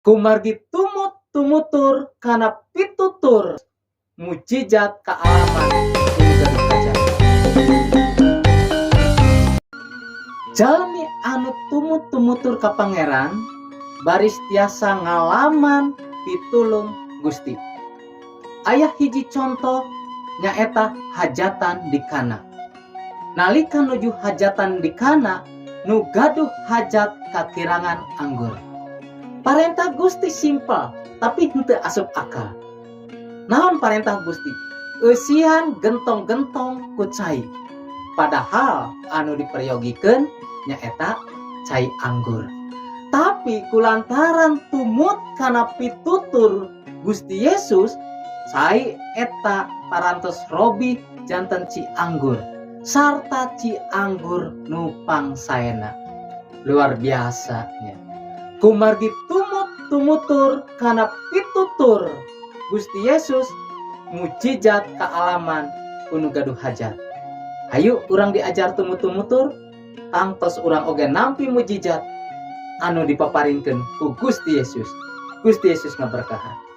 Kumargi tumut tumutur kana pitutur mujijat kaalaman ku nu gaduh hajat. Jalmi anu tumut tumutur ka Pangeran baris tiasa ngalaman pitulung Gusti. Aya hiji conto nyaeta hajatan di Kana. Nalika nuju hajatan di Kana nu gaduh hajat kakirangan anggur. Parentah Gusti simpel tapi henteu asup akal. Naon parentah Gusti? Eusian gentong-gentong ku cai. Padahal anu diperyogikeun nyaeta cai anggur. Tapi kulantaran tumut kana pitutur Gusti Yesus, cai eta parantos robih janten ci anggur sarta ci anggur nu pangsaena. Luar biasa nya. Kumargi tumut tumutur kana pitutur Gusti Yesus, mujijat kaalaman ku nu gaduh hajat. Hayu urang diajar tumut tumutur, tangtos urang oge nampi mujijat anu dipaparinkeun ku Gusti Yesus. Gusti Yesus ngaberkahan.